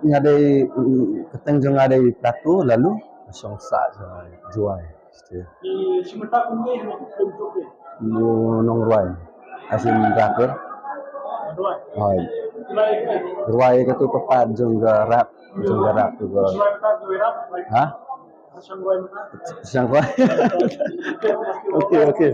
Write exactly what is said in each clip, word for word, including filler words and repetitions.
Nga dei, mm, kyrteng jong nga dei Platu Lalu, shong sah jong Jowai. Stia. Nong Rwai. As in rapper. Hoi. Rwai ka tu ka part jong ka rap, jong ka rap tu ka. Ha? Shang Rwai. Okay, okay.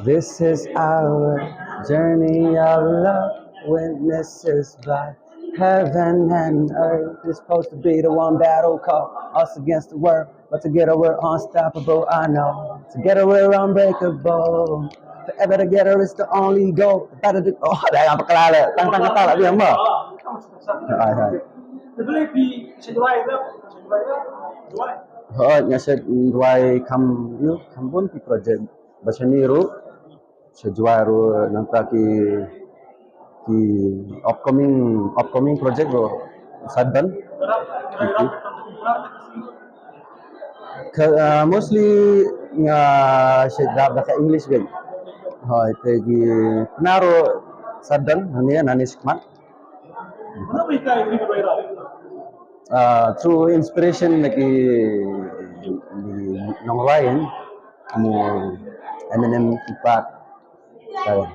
This is our journey of love, witnesses by heaven and earth. It's supposed to be the one battle call, us against the world. But together we're unstoppable, I know. Together we're unbreakable. Forever together is the only goal. Better to, oh, dah apa kelala. Tang tang kata lah dia mah. Hai hai. Hoi, nga shu rwai kham, you know, kham bun ki project. Ba shane ruh, shu rwai ruh nangta ki, ki upcoming, upcoming project ruh sa don. Ki, ki. Ka, ah, mostly nga shu rap da ka English beit. Hoi, te ki pynah ruh sa don, nangne, nangne shakhmat. Ah, through inspiration na ki, ki nongrwai, mo Eminem, Tupac. Kawei.